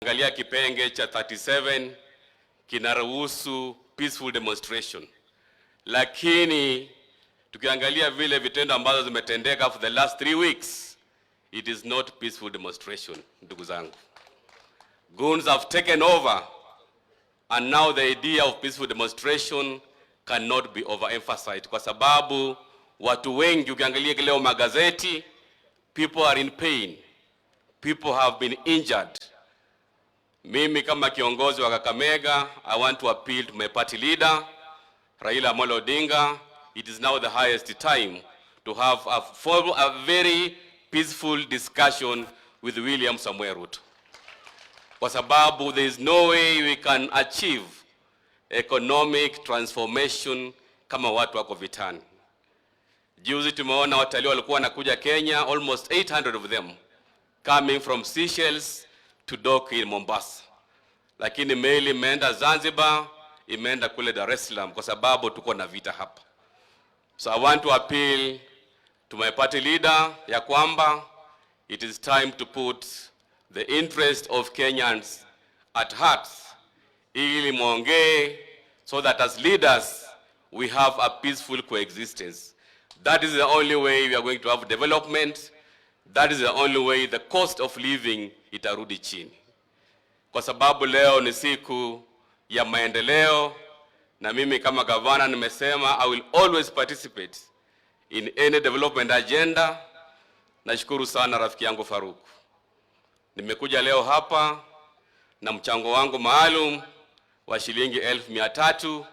Angalia kipenge cha 37 kinaruhusu peaceful demonstration, lakini tukiangalia vile vitendo ambazo zimetendeka for the last 3 weeks, it is not peaceful demonstration. Ndugu zangu, goons have taken over and now the idea of peaceful demonstration cannot be overemphasized, kwa sababu watu wengi, ukiangalia leo magazeti, people are in pain, people have been injured. Mimi kama kiongozi wa Kakamega, I want to appeal to my party leader, Raila Amolo Odinga. It is now the highest time to have a very peaceful discussion with William Samoei Ruto, kwa sababu there is no way we can achieve economic transformation kama watu wako vitani. Juzi tumeona watalii walikuwa wanakuja Kenya, almost 800 of them coming from Seychelles to dock in Mombasa, lakini meli imeenda Zanzibar, imeenda kule Dar es Salaam kwa sababu tuko na vita hapa. So I want to appeal to my party leader ya kwamba it is time to put the interest of Kenyans at heart, ili muongee so that as leaders we have a peaceful coexistence. That is the only way we are going to have development. That is the only way the cost of living itarudi chini, kwa sababu leo ni siku ya maendeleo, na mimi kama gavana nimesema I will always participate in any development agenda. Nashukuru sana rafiki yangu Faruk, nimekuja leo hapa na mchango wangu maalum wa shilingi 300,000.